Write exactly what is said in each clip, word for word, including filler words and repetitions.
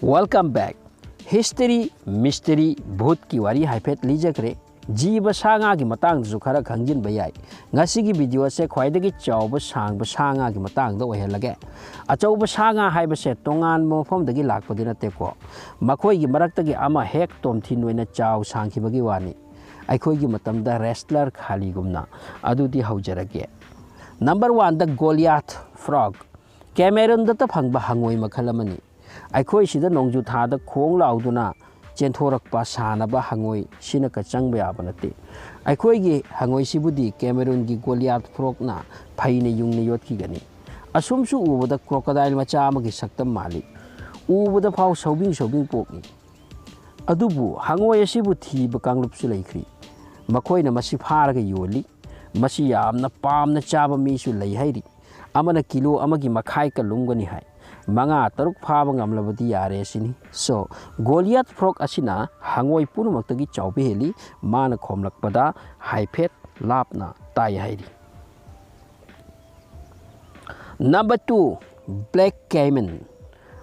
Welcome back. History, mystery, ꯚꯨꯠꯀꯤ ꯋꯥꯔꯤ ꯍꯥꯏꯐꯦꯠ ꯂꯤꯖꯈ꯭ꯔꯦ꯫ ꯖꯤꯕ ꯁꯥ ꯉꯥꯒꯤ ꯃꯇꯥꯡꯗꯁꯨ ꯈꯔ ꯈꯪꯖꯤꯟꯕ ꯌꯥꯏ꯫ ꯉꯁꯤꯒꯤ video ꯑꯁꯦ ꯈ꯭ꯋꯥꯏꯗꯒꯤ ꯆꯥꯎꯕ ꯁꯥꯡꯕ ꯁꯥ ꯉꯥꯒꯤ ꯃꯇꯥꯡꯗ ꯑꯣꯏꯍꯜꯂꯒꯦ꯫ ꯑꯆꯧꯕ ꯁꯥ ꯉꯥ ꯍꯥꯏꯕꯁꯦ ꯇꯣꯉꯥꯟꯕ ꯃꯐꯝꯗꯒꯤ ꯂꯥꯛꯄꯗꯤ ꯅꯠꯇꯦꯀꯣ꯫ ꯃꯈꯣꯏꯒꯤ ꯃꯔꯛꯇꯒꯤ ꯑꯃ ꯍꯦꯛ ꯇꯣꯝꯊꯤꯟ ꯑꯣꯏꯅ ꯆꯥꯎ ꯁꯥꯡꯈꯤꯕꯒꯤ ꯋꯥꯅꯤ꯫ ꯑꯩꯈꯣꯏꯒꯤ ꯃꯇꯝꯗ wrestler ꯈꯥꯂꯤꯒꯨꯝꯅ꯫ ꯑꯗꯨꯗꯤ ꯍꯧꯖꯔꯒꯦ꯫ Number one ꯗ Goliath frog꯫ ꯀꯦꯃꯦꯔꯨꯟꯗꯇ ꯐꯪꯕ ꯍꯉꯣꯏ ꯃꯈꯜ ꯑꯃꯅꯤ꯫ ꯑꯩꯈꯣꯏ ꯁꯤꯗ ꯅꯣꯡꯖꯨ ꯊꯥꯗ ꯈꯣꯡ ꯂꯥꯎꯗꯨꯅ ꯆꯦꯟꯊꯣꯔꯛꯄ ꯁꯥꯟꯅꯕ ꯍꯉꯣꯏ ꯁꯤꯅ ꯀꯆꯪꯕ ꯌꯥꯕ ꯅꯠꯇꯦ꯫ ꯑꯩꯈꯣꯏꯒꯤ ꯍꯉꯣꯏꯁꯤꯕꯨꯗꯤ ꯀꯦꯃꯦꯔꯨꯟꯒꯤ Goliath frogꯅ ꯐꯩꯅ ꯌꯨꯡꯅ ꯌꯣꯠꯈꯤꯒꯅꯤ꯫ ꯑꯁꯨꯝꯁꯨ ꯎꯕꯗ crocodile ꯃꯆꯥ ꯑꯃꯒꯤ ꯁꯛꯇꯝ ꯃꯥꯜꯂꯤ꯫ ꯎꯕꯗ ꯐꯥꯎ ꯁꯧꯕꯤꯡ ꯁꯧꯕꯤꯡ ꯄꯣꯛꯏ꯫ ꯑꯗꯨꯕꯨ ꯍꯉꯣꯏ ꯑꯁꯤꯕꯨ ꯊꯤꯕ ꯀꯥꯡꯂꯨꯞꯁꯨ ꯂꯩꯈ꯭ꯔꯤ꯫ ꯃꯈꯣꯏꯅ ꯃꯁꯤ ꯐꯥꯔꯒ ꯌꯣꯜꯂꯤ꯫ ꯃꯁꯤ ꯌꯥꯝꯅ ꯄꯥꯝꯅ ꯆꯥꯕ ꯃꯤꯁꯨ ꯂꯩ ꯍꯥꯏꯔꯤ꯫ ꯑꯃꯅ ꯀꯤꯂꯣ ꯑꯃꯒꯤ ꯃꯈꯥꯏ ꯀꯜꯂꯨꯝꯒꯅꯤ ꯍꯥꯏ꯫ ꯃꯉꯥ ꯇꯔꯨꯛ ꯐꯥꯕ ꯉꯝꯂꯕꯗꯤ ꯌꯥꯔꯦ ꯁꯤꯅꯤ꯫ So, Goliath frog ꯑꯁꯤꯅ ꯍꯉꯣꯏ ꯄꯨꯝꯅꯃꯛꯇꯒꯤ ꯆꯥꯎꯕ ꯍꯦꯜꯂꯤ꯫ ꯃꯥꯅ ꯈꯣꯝꯂꯛꯄꯗ ꯍꯥꯏꯐꯦꯠ ꯂꯥꯞꯅ ꯇꯥꯏ ꯍꯥꯏꯔꯤ꯫ Number two, black caiman꯫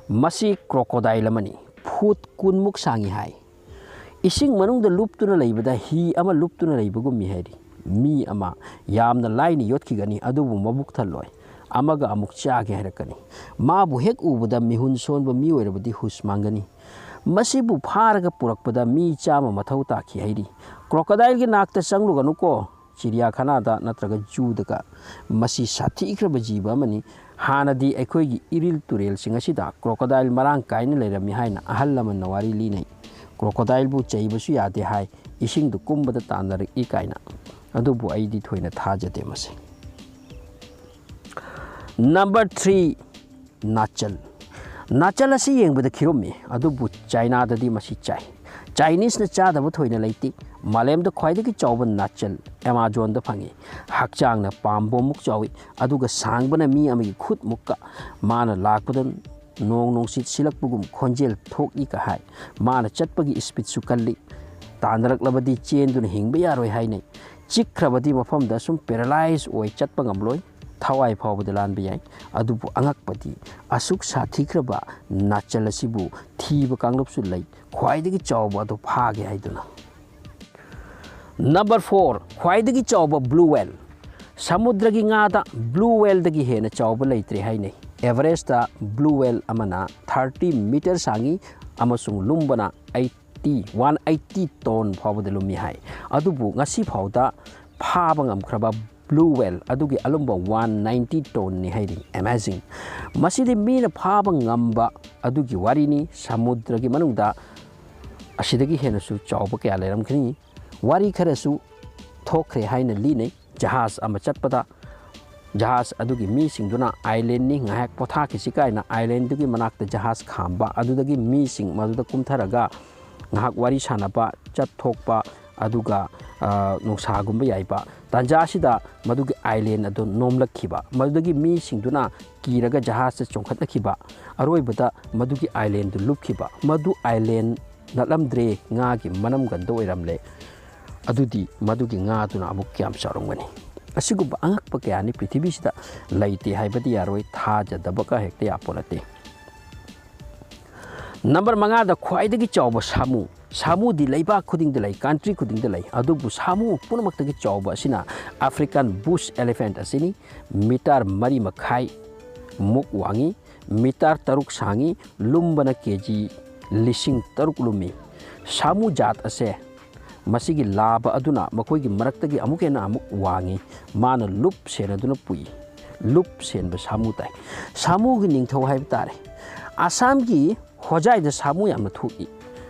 ꯃꯁꯤ crocodile ꯑꯃꯅꯤ꯫ ꯐꯨꯠ ꯀꯨꯟꯃꯨꯛ ꯁꯥꯡꯏ ꯍꯥꯏ꯫ ꯏꯁꯤꯡ ꯃꯅꯨꯡꯗ ꯂꯨꯞꯇꯨꯅ ꯂꯩꯕꯗ ꯍꯤ ꯑꯃ ꯂꯨꯞꯇꯨꯅ ꯂꯩꯕꯒꯨꯝꯃꯤ ꯍꯥꯏꯔꯤ꯫ ꯃꯤ ꯑꯃ ꯌꯥꯝꯅ ꯂꯥꯏꯅ ꯌꯣꯠꯈꯤꯒꯅꯤ, ꯑꯗꯨꯕꯨ ꯃꯕꯨꯛ ꯊꯜꯂꯣꯏ꯫ ꯑꯃꯒ ꯑꯃꯨꯛ ꯆꯥꯒꯦ ꯍꯥꯏꯔꯛꯀꯅꯤ꯫ ꯃꯥꯕꯨ ꯍꯦꯛ ꯎꯕꯗ ꯃꯤꯍꯨꯟ ꯁꯣꯟꯕ ꯃꯤ ꯑꯣꯏꯔꯕꯗꯤ ꯍꯨꯁ ꯃꯥꯡꯒꯅꯤ꯫ ꯃꯁꯤꯕꯨ ꯐꯥꯔꯒ ꯄꯨꯔꯛꯄꯗ ꯃꯤ ꯆꯥꯝꯃ ꯃꯊꯧ ꯇꯥꯈꯤ ꯍꯥꯏꯔꯤ꯫ Crocodileꯒꯤ ꯅꯥꯛꯇ ꯆꯪꯂꯨꯒꯅꯨꯀꯣ꯫ ꯆꯤꯔꯤꯌꯥꯈꯥꯅꯥꯗ ꯅꯠꯇ꯭ꯔꯒ zooꯗꯒ꯫ ꯃꯁꯤ ꯁꯥꯊꯤꯈ꯭ꯔꯕ ꯖꯤꯕ ꯑꯃꯅꯤ꯫ ꯍꯥꯟꯅꯗꯤ ꯑꯩꯈꯣꯏꯒꯤ ꯏꯔꯤꯜ ꯇꯨꯔꯦꯜꯁꯤꯡ ꯑꯁꯤꯗ crocodile ꯃꯔꯥꯡ ꯀꯥꯏꯅ ꯂꯩꯔꯝꯃꯤ ꯍꯥꯏꯅ ꯑꯍꯜ ꯂꯃꯟꯅ ꯋꯥꯔꯤ ꯂꯤꯅꯩ꯫ Crocodileꯕꯨ ꯆꯩꯕꯁꯨ ꯌꯥꯗꯦ ꯍꯥꯏ꯫ ꯏꯁꯤꯡꯗꯨ ꯀꯨꯝꯕꯗ ꯇꯥꯟꯅꯔꯛꯏ ꯀꯥꯏꯅ꯫ ꯑꯗꯨꯕꯨ ꯑꯩꯗꯤ ꯊꯣꯏꯅ ꯊꯥꯖꯗꯦ ꯃꯁꯤ꯫ Number three, ꯅꯥꯆꯜ꯫ ꯅꯥꯆꯜ ꯑꯁꯤ ꯌꯦꯡꯕꯗ ꯈꯤꯔꯨꯝꯃꯤ, ꯑꯗꯨꯕꯨ ꯆꯥꯏꯅꯥꯗꯗꯤ ꯃꯁꯤ ꯆꯥꯏ꯫ Chineseꯅ ꯆꯥꯗꯕ ꯊꯣꯏꯅ ꯂꯩꯇꯦ꯫ ꯃꯥꯂꯦꯝꯗ ꯈ꯭ꯋꯥꯏꯗꯒꯤ ꯆꯥꯎꯕ ꯅꯥꯆꯜ Amazonꯗ ꯐꯪꯏ꯫ ꯍꯛꯆꯥꯡꯅ ꯄꯥꯝꯕꯣꯝꯃꯨꯛ ꯆꯥꯎꯏ, ꯑꯗꯨꯒ ꯁꯥꯡꯕꯅ ꯃꯤ ꯑꯃꯒꯤ ꯈꯨꯠꯃꯨꯛꯀ꯫ ꯃꯥꯅ ꯂꯥꯛꯄꯗ ꯅꯣꯡ ꯅꯨꯡꯁꯤꯠ ꯁꯤꯜꯂꯛꯄꯒꯨꯝ ꯈꯣꯟꯖꯦꯜ ꯊꯣꯛꯏ ꯀ ꯍꯥꯏ꯫ ꯃꯥꯅ ꯆꯠꯄꯒꯤ speedꯁꯨ ꯀꯜꯂꯤ꯫ ꯇꯥꯟꯅꯔꯛꯂꯕꯗꯤ ꯆꯦꯟꯗꯨꯅ ꯍꯤꯡꯕ ꯌꯥꯔꯣꯏ ꯍꯥꯏꯅꯩ꯫ ꯆꯤꯛꯈ꯭ꯔꯕꯗꯤ ꯃꯐꯝꯗ ꯁꯨꯝ paralyze ꯑꯣꯏ ꯆꯠꯄ ꯉꯝꯂꯣꯏ꯫ ꯊꯋꯥꯏ ꯐꯥꯎꯕꯗ ꯂꯥꯟꯕ ꯌꯥꯏ꯫ ꯑꯗꯨꯕꯨ ꯑꯉꯛꯄꯗꯤ, ꯑꯁꯨꯛ ꯁꯥꯊꯤꯈ꯭ꯔꯕ ꯅꯥꯆꯜ ꯑꯁꯤꯕꯨ ꯊꯤꯕ ꯀꯥꯡꯂꯨꯞꯁꯨ ꯂꯩ, ꯈ꯭ꯋꯥꯏꯗꯒꯤ ꯆꯥꯎꯕ ꯑꯗꯨ ꯐꯥꯒꯦ ꯍꯥꯏꯗꯨꯅ꯫ ꯅꯝꯕꯔ ꯐꯣꯔ, ꯈ꯭ꯋꯥꯏꯗꯒꯤ ꯆꯥꯎꯕ blue whale꯫ ꯁꯃꯨꯗ꯭ꯔꯒꯤ ꯉꯥꯗ blue whaleꯗꯒꯤ ꯍꯦꯟꯅ ꯆꯥꯎꯕ ꯂꯩꯇ꯭ꯔꯦ ꯍꯥꯏꯅꯩ꯫ ꯑꯦꯚꯔꯦꯁꯇ blue whale ꯑꯃꯅ ꯊꯥꯔꯇꯤ ꯃꯤꯇꯔ ꯁꯥꯡꯏ ꯑꯃꯁꯨꯡ ꯂꯨꯝꯕꯅ ꯑꯩꯠꯇꯤ, ꯋꯥꯟ ꯑꯩꯠꯇꯤ ꯇꯣꯟ ꯐꯥꯎꯕꯗ ꯂꯨꯝꯃꯤ ꯍꯥꯏ꯫ ꯑꯗꯨꯕꯨ ꯉꯁꯤ ꯐꯥꯎꯗ ꯐꯥꯕ ꯉꯝꯈ꯭ꯔꯕ blue whale ꯑꯗꯨꯒꯤ ꯑꯂꯨꯝꯕ ꯋꯥꯟ ꯅꯥꯏꯟꯇꯤ ꯇꯣꯟꯅꯤ ꯍꯥꯏꯔꯤ꯫ Amazing! ꯃꯁꯤꯗꯤ ꯃꯤꯅ ꯐꯥꯕ ꯉꯝꯕ ꯑꯗꯨꯒꯤ ꯋꯥꯔꯤꯅꯤ꯫ ꯁꯃꯨꯗ꯭ꯔꯒꯤ ꯃꯅꯨꯡꯗ ꯑꯁꯤꯗꯒꯤ ꯍꯦꯟꯅꯁꯨ ꯆꯥꯎꯕ ꯀꯌꯥ ꯂꯩꯔꯝꯒꯅꯤ꯫ ꯋꯥꯔꯤ ꯈꯔꯁꯨ ꯊꯣꯛꯈ꯭ꯔꯦ ꯍꯥꯏꯅ ꯂꯤꯅꯩ꯫ ꯖꯍꯥꯖ ꯑꯃ ꯆꯠꯄꯗ ꯖꯍꯥꯖ ꯑꯗꯨꯒꯤ ꯃꯤꯁꯤꯡꯗꯨꯅ islandꯅꯤ, ꯉꯥꯏꯍꯥꯛ ꯄꯣꯊꯥꯈꯤꯁꯤ ꯀꯥꯏꯅ islandꯗꯨꯒꯤ ꯃꯅꯥꯛꯇ ꯖꯍꯥꯖ ꯈꯥꯝꯕ ꯑꯗꯨꯗꯒꯤ ꯃꯤꯁꯤꯡ ꯃꯗꯨꯗ ꯀꯨꯝꯊꯔꯒ ꯉꯥꯏꯍꯥꯛ ꯋꯥꯔꯤ ꯁꯥꯟꯅꯕ, ꯆꯠꯊꯣꯛꯄ, ꯑꯗꯨꯒ, ꯑ, ꯅꯨꯡꯁꯥꯒꯨꯝꯕ ꯌꯥꯏꯕ ꯇꯥꯟꯖꯥ ꯑꯁꯤꯗ ꯃꯗꯨꯒꯤ island ꯑꯗꯨ ꯅꯣꯝꯂꯛꯈꯤꯕ, ꯃꯗꯨꯗꯒꯤ ꯃꯤꯁꯤꯡꯗꯨꯅ ꯀꯤꯔꯒ ꯖꯍꯥꯖꯇ ꯆꯣꯡꯈꯠꯅꯈꯤꯕ, ꯑꯔꯣꯏꯕꯗ ꯃꯗꯨꯒꯤ islandꯗꯨ ꯂꯨꯞꯈꯤꯕ꯫ ꯃꯗꯨ island ꯅꯠꯂꯝꯗ꯭ꯔꯦ, ꯉꯥꯒꯤ ꯃꯅꯝꯒꯟꯗ ꯑꯣꯏꯔꯝꯂꯦ꯫ ꯑꯗꯨꯗꯤ ꯃꯗꯨꯒꯤ ꯉꯥꯗꯨꯅ ꯑꯃꯨꯛ ꯀꯌꯥꯝ ꯆꯥꯎꯔꯝꯒꯅꯤ? ꯑꯁꯤꯒꯨꯝꯕ ꯑꯉꯛꯄ ꯀꯌꯥꯅꯤ ꯄ꯭ꯔꯤꯊꯤꯕꯤꯁꯤꯗ ꯂꯩꯇꯦ ꯍꯥꯏꯕꯗꯤ ꯌꯥꯔꯣꯏ, ꯊꯥꯖꯗꯕꯒ ꯍꯦꯛꯇ ꯌꯥꯄꯣꯠ ꯅꯠꯇꯦ꯫ ꯅꯝꯕꯔ ꯃꯉꯥꯗ ꯈ꯭ꯋꯥꯏꯗꯒꯤ ꯆꯥꯎꯕ ꯁꯥꯃꯨ꯫ ꯁꯥꯃꯨꯗꯤ ꯂꯩꯕꯥꯛ ꯈꯨꯗꯤꯡꯗ ꯂꯩ, country ꯈꯨꯗꯤꯡꯗ ꯂꯩ, ꯑꯗꯨꯕꯨ ꯁꯥꯃꯨ ꯄꯨꯝꯅꯃꯛꯇꯒꯤ ꯆꯥꯎꯕ ꯑꯁꯤꯅ African bush elephant ꯑꯁꯤꯅꯤ꯫ ꯃꯤꯇꯔ ꯃꯔꯤ ꯃꯈꯥꯏ ꯃꯨꯛ ꯋꯥꯡꯉꯤ, ꯃꯤꯇꯔ ꯇꯔꯨꯛ ꯁꯥꯡꯉꯤ, ꯂꯨꯝꯕꯅ ꯀꯦ ꯖꯤ ꯂꯤꯁꯤꯡ ꯇꯔꯨꯛ ꯂꯨꯝꯃꯤ꯫ ꯁꯥꯃꯨ ꯖꯥꯠ ꯑꯁꯦ ꯃꯁꯤꯒꯤ ꯂꯥꯕ ꯑꯗꯨꯅ ꯃꯈꯣꯏꯒꯤ ꯃꯔꯛꯇꯒꯤ ꯑꯃꯨꯛ ꯍꯦꯟꯅ ꯑꯃꯨꯛ ꯋꯥꯡꯉꯤ꯫ ꯃꯥꯅ ꯂꯨꯞ ꯁꯦꯟꯅꯗꯨꯅ ꯄꯨꯏ꯫ ꯂꯨꯞ ꯁꯦꯟꯕ ꯁꯥꯃꯨ ꯇꯥꯏ꯫ ꯁꯥꯃꯨꯒꯤ ꯅꯤꯡꯊꯧ ꯍꯥꯏꯕ ꯇꯥꯔꯦ꯫ ꯑꯁꯥꯝꯒꯤ ꯍꯣꯖꯥꯏꯗ ꯁꯥꯃꯨ ꯌꯥꯝꯅ ꯊꯣꯛꯏ꯫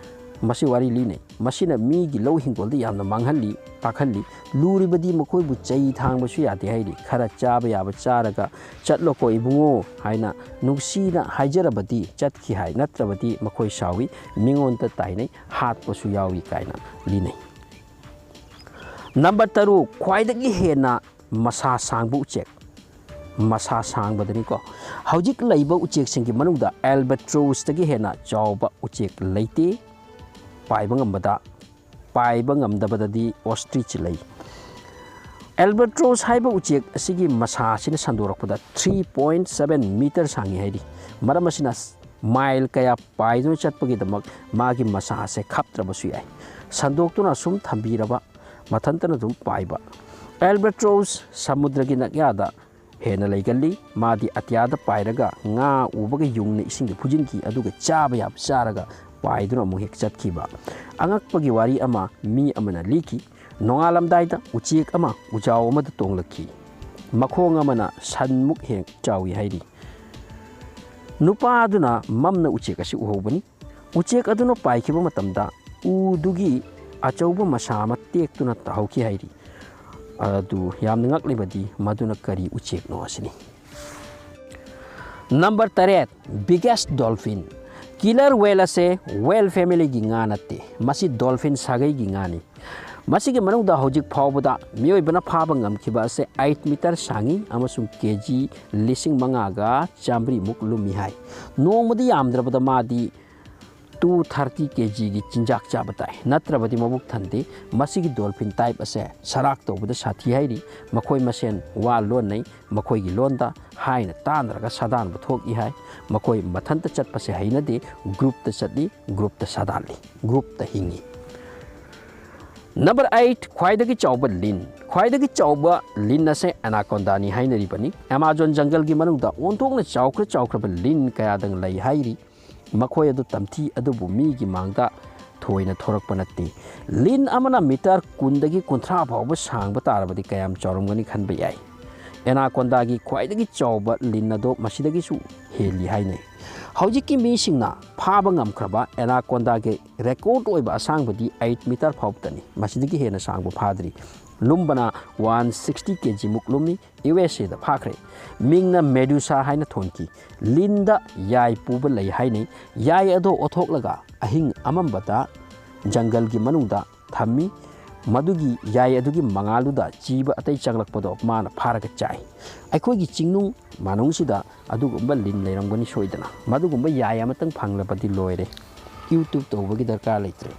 ꯃꯁꯤ ꯋꯥꯔꯤ ꯂꯤꯅꯩ꯫ ꯃꯁꯤꯅ ꯃꯤꯒꯤ ꯂꯧ ꯍꯤꯡꯒꯣꯜꯗ ꯌꯥꯝꯅ ꯃꯥꯡꯍꯜꯂꯤ, ꯇꯥꯛꯍꯜꯂꯤ꯫ ꯂꯨꯔꯤꯕꯗꯤ ꯃꯈꯣꯏꯕꯨ ꯆꯩ ꯊꯥꯡꯕꯁꯨ ꯌꯥꯗꯦ ꯍꯥꯏꯔꯤ꯫ ꯈꯔ ꯆꯥꯕ ꯌꯥꯕ ꯆꯥꯔꯒ ꯆꯠꯂꯣꯀꯣ ꯏꯕꯨꯡꯉꯣ ꯍꯥꯏꯅ ꯅꯨꯡꯁꯤꯅ ꯍꯥꯏꯖꯔꯕꯗꯤ ꯆꯠꯈꯤ ꯍꯥꯏ, ꯅꯠꯇ꯭ꯔꯕꯗꯤ ꯃꯈꯣꯏ ꯁꯥꯎꯏ, ꯃꯤꯉꯣꯟꯗ ꯇꯥꯏꯅꯩ, ꯍꯥꯠꯄꯁꯨ ꯌꯥꯎꯏ ꯀꯥꯏꯅ ꯂꯤꯅꯩ꯫ ꯅꯝꯕꯔ ꯇꯔꯨꯛ, ꯈ꯭ꯋꯥꯏꯗꯒꯤ ꯍꯦꯟꯅ ꯃꯁꯥ ꯁꯥꯡꯕ ꯎꯆꯦꯛ꯫ ꯃꯁꯥ ꯁꯥꯡꯕꯗꯅꯤꯀꯣ꯫ ꯍꯧꯖꯤꯛ ꯂꯩꯕ ꯎꯆꯦꯛꯁꯤꯡꯒꯤ ꯃꯅꯨꯡꯗ albatrossꯇꯒꯤ ꯍꯦꯟꯅ ꯆꯥꯎꯕ ꯎꯆꯦꯛ ꯂꯩꯇꯦ꯫ ꯄꯥꯏꯕ ꯉꯝꯕꯗ, ꯄꯥꯏꯕ ꯉꯝꯗꯕꯗꯗꯤ ostrich ꯂꯩ꯫ Albatross ꯍꯥꯏꯕ ꯎꯆꯦꯛ ꯑꯁꯤꯒꯤ ꯃꯁꯥ ꯑꯁꯤꯅ ꯁꯟꯗꯣꯔꯛꯄꯗ three point seven meter ꯁꯥꯡꯉꯤ ꯍꯥꯏꯔꯤ꯫ ꯃꯔꯝ ꯑꯁꯤꯅ ꯃꯥꯏꯜ ꯀꯌꯥ ꯄꯥꯏꯗꯨꯅ ꯆꯠꯄꯒꯤꯗꯃꯛ ꯃꯥꯒꯤ ꯃꯁꯥ ꯑꯁꯦ ꯈꯞꯇ꯭ꯔꯕꯁꯨ ꯌꯥꯏ꯫ ꯁꯟꯗꯣꯛꯇꯨꯅ ꯁꯨꯝ ꯊꯝꯕꯤꯔꯕ ꯃꯊꯟꯇꯅ ꯑꯗꯨꯝ ꯄꯥꯏꯕ꯫ Albatross ꯁꯃꯨꯗ꯭ꯔꯒꯤ ꯅꯛꯌꯥꯗ ꯍꯦꯟꯅ ꯂꯩꯒꯜꯂꯤ꯫ ꯃꯥꯗꯤ ꯑꯇꯤꯌꯥꯗ ꯄꯥꯏꯔꯒ ꯉꯥ ꯎꯕꯒ ꯌꯨꯡꯅ ꯏꯁꯤꯡꯗ ꯐꯨꯖꯤꯟꯈꯤ, ꯑꯗꯨꯒ ꯆꯥꯕ ꯌꯥꯕ ꯆꯥꯔꯒ ꯄꯥꯏꯗꯨꯅ ꯑꯃꯨꯛ ꯍꯦꯛ ꯆꯠꯈꯤꯕ꯫ ꯑꯉꯛꯄꯒꯤ ꯋꯥꯔꯤ ꯑꯃ ꯃꯤ ꯑꯃꯅ ꯂꯤꯈꯤ꯫ ꯅꯣꯡꯉꯥꯜꯂꯝꯗꯥꯏꯗ ꯎꯆꯦꯛ ꯑꯃ ꯎꯖꯥꯎ ꯑꯃꯗ ꯇꯣꯡꯂꯛꯈꯤ꯫ ꯃꯈꯣꯡ ꯑꯃꯅ ꯁꯟꯃꯨꯛ ꯍꯦꯛ ꯆꯥꯎꯏ ꯍꯥꯏꯔꯤ꯫ ꯅꯨꯄꯥ ꯑꯗꯨꯅ ꯃꯝꯅ ꯎꯆꯦꯛ ꯑꯁꯤ ꯎꯍꯧꯕꯅꯤ꯫ ꯎꯆꯦꯛ ꯑꯗꯨꯅ ꯄꯥꯏꯈꯤꯕ ꯃꯇꯝꯗ ꯎꯗꯨꯒꯤ ꯑꯆꯧꯕ ꯃꯁꯥ ꯑꯃ ꯇꯦꯛꯇꯨꯅ ꯇꯥꯍꯧꯈꯤ ꯍꯥꯏꯔꯤ꯫ ꯑꯗꯨ ꯌꯥꯝꯅ ꯉꯛꯂꯤꯕꯗꯤ ꯃꯗꯨꯅ ꯀꯔꯤ ꯎꯆꯦꯛꯅꯣ ꯑꯁꯤꯅꯤ꯫ ꯅꯝꯕꯔ ꯇꯔꯦꯠ, biggest dolphin꯫ Killer whale ꯑꯁꯦ whale family ꯒꯤ ꯉꯥ ꯅꯠꯇꯦ, ꯃꯁꯤ dolphin ꯁꯥꯒꯩꯒꯤ ꯉꯥꯅꯤ꯫ ꯃꯁꯤꯒꯤ ꯃꯅꯨꯡꯗ ꯍꯧꯖꯤꯛ ꯐꯥꯎꯕꯗ ꯃꯤꯑꯣꯏꯕꯅ ꯐꯥꯕ ꯉꯝꯈꯤꯕ ꯑꯁꯦ eight meter ꯁꯥꯡꯉꯤ ꯑꯃꯁꯨꯡ ꯀꯦ ꯖꯤ ꯂꯤꯁꯤꯡ ꯃꯉꯥꯒ ꯆꯥꯝꯃꯔꯤꯃꯨꯛ ꯂꯨꯝꯃꯤ ꯍꯥꯏ꯫ ꯅꯣꯡꯃꯗ ꯌꯥꯝꯗ꯭ꯔꯕꯗ ꯃꯥꯗꯤ two thirty ꯀꯦ ꯖꯤꯒꯤ ꯆꯤꯟꯖꯥꯛ ꯆꯥꯕ ꯇꯥꯏ, ꯅꯠꯇ꯭ꯔꯕꯗꯤ ꯃꯕꯨꯛ ꯊꯟꯗꯦ꯫ ꯃꯁꯤꯒꯤ dolphin type ꯑꯁꯦ ꯁꯔꯥꯛ ꯇꯧꯕꯗ ꯁꯥꯊꯤ ꯍꯥꯏꯔꯤ꯫ ꯃꯈꯣꯏ ꯃꯁꯦꯟ ꯋꯥ ꯂꯣꯟꯅꯩ, ꯃꯈꯣꯏꯒꯤ ꯂꯣꯟꯗ ꯍꯥꯏꯅ ꯇꯥꯟꯅꯔꯒ ꯁꯥꯗꯥꯟꯕ ꯊꯣꯛꯏ ꯍꯥꯏ꯫ ꯃꯈꯣꯏ ꯃꯊꯟꯇ ꯆꯠꯄꯁꯦ ꯍꯩꯅꯗꯦ, group ꯇ ꯆꯠꯂꯤ, group ꯇ ꯁꯥꯗꯥꯜꯂꯤ, group ꯇ ꯍꯤꯡꯉꯤ꯫ ꯅꯝꯕꯔ ꯑꯩꯠ, ꯈ꯭ꯋꯥꯏꯗꯒꯤ ꯆꯥꯎꯕ ꯂꯤꯟ꯫ ꯈ꯭ꯋꯥꯏꯗꯒꯤ ꯆꯥꯎꯕ ꯂꯤꯟ ꯑꯁꯦ anaconda ꯅꯤ ꯍꯥꯏꯅꯔꯤꯕꯅꯤ꯫ ꯑꯦꯃꯥꯖꯣꯟ ꯖꯪꯒꯜꯒꯤ ꯃꯅꯨꯡꯗ ꯑꯣꯟꯊꯣꯛꯅ ꯆꯥꯎꯈ꯭ꯔ ꯆꯥꯎꯈ꯭ꯔꯕ ꯂꯤꯟ ꯀꯌꯥꯗꯪ ꯂꯩ ꯍꯥꯏꯔꯤ꯫ ꯃꯈꯣꯏ ꯑꯗꯨ ꯇꯝꯊꯤ, ꯑꯗꯨꯕꯨ ꯃꯤꯒꯤ ꯃꯥꯡꯗ ꯊꯣꯏꯅ ꯊꯣꯔꯛꯄ ꯅꯠꯇꯦ꯫ ꯂꯤꯟ ꯑꯃꯅ ꯃꯤꯇꯔ ꯀꯨꯟꯗꯒꯤ ꯀꯨꯟꯊ꯭ꯔꯥ ꯐꯥꯎꯕ ꯁꯥꯡꯕ ꯇꯥꯔꯕꯗꯤ ꯀꯌꯥꯝ ꯆꯥꯎꯔꯝꯒꯅꯤ ꯈꯟꯕ ꯌꯥꯏ꯫ Anaconda ꯒꯤ ꯈ꯭ꯋꯥꯏꯗꯒꯤ ꯆꯥꯎꯕ ꯂꯤꯟ ꯑꯗꯣ ꯃꯁꯤꯗꯒꯤꯁꯨ ꯍꯦꯜꯂꯤ ꯍꯥꯏꯅꯩ꯫ ꯍꯧꯖꯤꯛꯀꯤ ꯃꯤꯁꯤꯡꯅ ꯐꯥꯕ ꯉꯝꯈ꯭ꯔꯕ anaconda ꯒꯤ record ꯑꯣꯏꯕ ꯑꯁꯥꯡꯕꯗꯤ eight meter ꯐꯥꯎꯕꯇꯅꯤ, ꯃꯁꯤꯗꯒꯤ ꯍꯦꯟꯅ ꯁꯥꯡꯕ ꯐꯥꯗ꯭ꯔꯤ꯫ ꯂꯨꯝꯕꯅ one sixty ꯀꯦ ꯖꯤ ꯃꯨꯛ ꯂꯨꯝꯃꯤ꯫ ꯌꯨ ꯑꯦꯁ ꯑꯦꯗ ꯐꯥꯈ꯭ꯔꯦ꯫ ꯃꯤꯡꯅ Medusa ꯍꯥꯏꯅ ꯊꯣꯟꯈꯤ꯫ ꯂꯤꯟꯗ ꯌꯥꯏ ꯄꯨꯕ ꯂꯩ ꯍꯥꯏꯅꯩ꯫ ꯌꯥꯏ ꯑꯗꯣ ꯑꯣꯊꯣꯛꯂꯒ ꯑꯍꯤꯡ ꯑꯃꯝꯕꯗ ꯖꯪꯒꯜꯒꯤ ꯃꯅꯨꯡꯗ ꯊꯝꯃꯤ꯫ ꯃꯗꯨꯒꯤ ꯌꯥꯏ ꯑꯗꯨꯒꯤ ꯃꯉꯥꯜꯗꯨꯗ ꯖꯤꯕ ꯑꯇꯩ ꯆꯪꯂꯛꯄꯗꯣ ꯃꯥꯅ ꯐꯥꯔꯒ ꯆꯥꯏ꯫ ꯑꯩꯈꯣꯏꯒꯤ ꯆꯤꯡꯅꯨꯡ ꯃꯅꯨꯡꯁꯤꯗ ꯑꯗꯨꯒꯨꯝꯕ ꯂꯤꯟ ꯂꯩꯔꯝꯒꯅꯤ ꯁꯣꯏꯗꯅ꯫ ꯃꯗꯨꯒꯨꯝꯕ ꯌꯥꯏ ꯑꯃꯇꯪ ꯐꯪꯂꯕꯗꯤ ꯂꯣꯏꯔꯦ꯫ YouTube ꯇꯧꯕꯒꯤ ꯗꯔꯀꯥꯔ ꯂꯩꯇ꯭ꯔꯦ꯫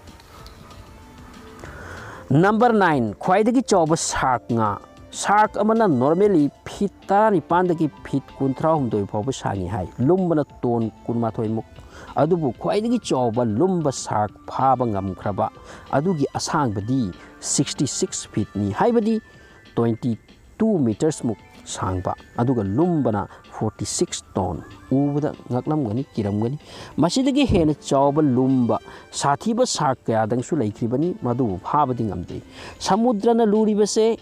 ꯅꯝꯕꯔ ꯅꯥꯏꯟ, ꯈ꯭ꯋꯥꯏꯗꯒꯤ ꯆꯥꯎꯕ shark ꯉꯥ꯫ Shark ꯑꯃꯅ normally feet ꯇꯔꯥꯅꯤꯄꯥꯟꯗꯒꯤ feet ꯀꯨꯟꯊ꯭ꯔꯥꯍꯨꯝꯗꯣꯏ ꯐꯥꯎꯕ ꯁꯥꯡꯉꯤ ꯍꯥꯏ, ꯂꯨꯝꯕꯅ ton ꯀꯨꯟꯃꯥꯊꯣꯏꯃꯨꯛ꯫ ꯑꯗꯨꯕꯨ ꯈ꯭ꯋꯥꯏꯗꯒꯤ ꯆꯥꯎꯕ ꯂꯨꯝꯕ shark ꯐꯥꯕ ꯉꯝꯈ꯭ꯔꯕ ꯑꯗꯨꯒꯤ ꯑꯁꯥꯡꯕꯗꯤ sixty six feetꯅꯤ, ꯍꯥꯏꯕꯗꯤ twenty two metersꯃꯨꯛ ꯁꯥꯡꯕ, ꯑꯗꯨꯒ ꯂꯨꯝꯕꯅ forty six ton꯫ ꯎꯕꯗ ꯉꯛꯂꯝꯒꯅꯤ, ꯀꯤꯔꯝꯒꯅꯤ꯫ ꯃꯁꯤꯗꯒꯤ ꯍꯦꯟꯅ ꯆꯥꯎꯕ, ꯂꯨꯝꯕ, ꯁꯥꯊꯤꯕ shark ꯀꯌꯥꯗꯪꯁꯨ ꯂꯩꯈ꯭ꯔꯤꯕꯅꯤ, ꯃꯗꯨꯕꯨ ꯐꯥꯕꯗꯤ ꯉꯝꯗ꯭ꯔꯤ꯫ ꯁꯃꯨꯗ꯭ꯔꯅ ꯂꯨꯔꯤꯕꯁꯦ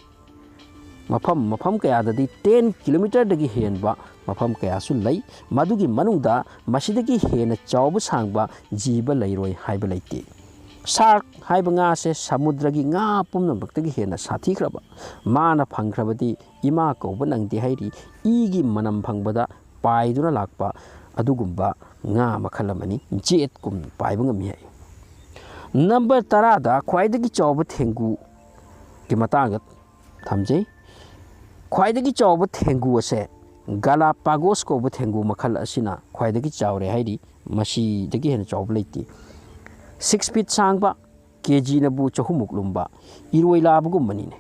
ꯃꯐꯝ ꯃꯐꯝ ꯀꯌꯥꯗꯗꯤ ten kilometerꯗꯒꯤ ꯍꯦꯟꯕ ꯃꯐꯝ ꯀꯌꯥꯁꯨ ꯂꯩ꯫ ꯃꯗꯨꯒꯤ ꯃꯅꯨꯡꯗ ꯃꯁꯤꯗꯒꯤ ꯍꯦꯟꯅ ꯆꯥꯎꯕ, ꯁꯥꯡꯕ ꯖꯤꯕ ꯂꯩꯔꯣꯏ ꯍꯥꯏꯕ ꯂꯩꯇꯦ꯫ Shark ꯍꯥꯏꯕ ꯉꯥꯁꯦ ꯁꯃꯨꯗ꯭ꯔꯒꯤ ꯉꯥ ꯄꯨꯝꯅꯃꯛꯇꯒꯤ ꯍꯦꯟꯅ ꯁꯥꯊꯤꯈ꯭ꯔꯕ, ꯃꯥꯅ ꯐꯪꯈ꯭ꯔꯕꯗꯤ ꯏꯃꯥ ꯀꯧꯕ ꯅꯪꯗꯦ ꯍꯥꯏꯔꯤ, ꯏꯒꯤ ꯃꯅꯝ ꯐꯪꯕꯗ ꯄꯥꯏꯗꯨꯅ ꯂꯥꯛꯄ ꯑꯗꯨꯒꯨꯝꯕ ꯉꯥ ꯃꯈꯜ ꯑꯃꯅꯤ꯫ Jetꯀꯨꯝ ꯄꯥꯏꯕ ꯉꯝꯃꯤ ꯍꯥꯏ꯫ Number ꯇꯔꯥꯗ ꯈ꯭ꯋꯥꯏꯗꯒꯤ ꯆꯥꯎꯕ ꯊꯦꯡꯒꯨꯒꯤ ꯃꯇꯥꯡꯗ ꯊꯝꯖꯩ꯫ ꯈ꯭ꯋꯥꯏꯗꯒꯤ ꯆꯥꯎꯕ ꯊꯦꯡꯒꯨ ꯑꯁꯦ Galapagos ꯀꯧꯕ ꯊꯦꯡꯒꯨ ꯃꯈꯜ ꯑꯁꯤꯅ ꯈ꯭ꯋꯥꯏꯗꯒꯤ ꯆꯥꯎꯔꯦ ꯍꯥꯏꯔꯤ꯫ ꯃꯁꯤꯗꯒꯤ ꯍꯦꯟꯅ ꯆꯥꯎꯕ ꯂꯩꯇꯦ꯫ Six feet ꯁꯥꯡꯕ, KGꯅꯕꯨ ꯆꯍꯨꯝꯃꯨꯛ ꯂꯨꯝꯕ, ꯏꯔꯣꯏ ꯂꯥꯕꯒꯨꯝꯕꯅꯤꯅꯦ꯫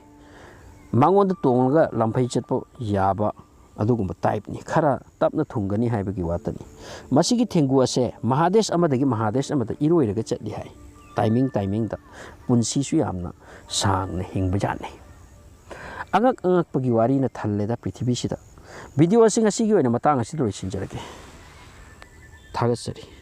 ꯃꯉꯣꯟꯗ ꯇꯣꯡꯂꯒ ꯂꯝꯐꯩ ꯆꯠꯄ ꯌꯥꯕ ꯑꯗꯨꯒꯨꯝꯕ typeꯅꯤ꯫ ꯈꯔ ꯇꯞꯅ ꯊꯨꯡꯒꯅꯤ ꯍꯥꯏꯕꯒꯤ ꯋꯥꯇꯅꯤ꯫ ꯃꯁꯤꯒꯤ ꯊꯦꯡꯒꯨ ꯑꯁꯦ ꯃꯍꯥꯗꯦꯁ ꯑꯃꯗꯒꯤ ꯃꯍꯥꯗꯦꯁ ꯑꯃꯗ ꯏꯔꯣꯏꯔꯒ ꯆꯠꯂꯤ ꯍꯥꯏ꯫ Timing timingꯗ ꯄꯨꯟꯁꯤꯁꯨ ꯌꯥꯝꯅ ꯁꯥꯡꯅ ꯍꯤꯡꯕꯖꯥꯠꯅꯤ꯫ ꯑꯉꯛ ꯑꯉꯛꯄꯒꯤ ꯋꯥꯔꯤꯅ ꯊꯜꯂꯦꯗ ꯄ꯭ꯔꯤꯊꯤꯕꯤꯁꯤꯗ꯫ Video ꯑꯁꯤ ꯉꯁꯤꯒꯤ ꯑꯣꯏꯅ ꯃꯇꯥꯡ ꯑꯁꯤꯗ ꯂꯣꯏꯁꯤꯟꯖꯔꯒꯦ꯫ ꯊꯥꯒꯠꯆꯔꯤ꯫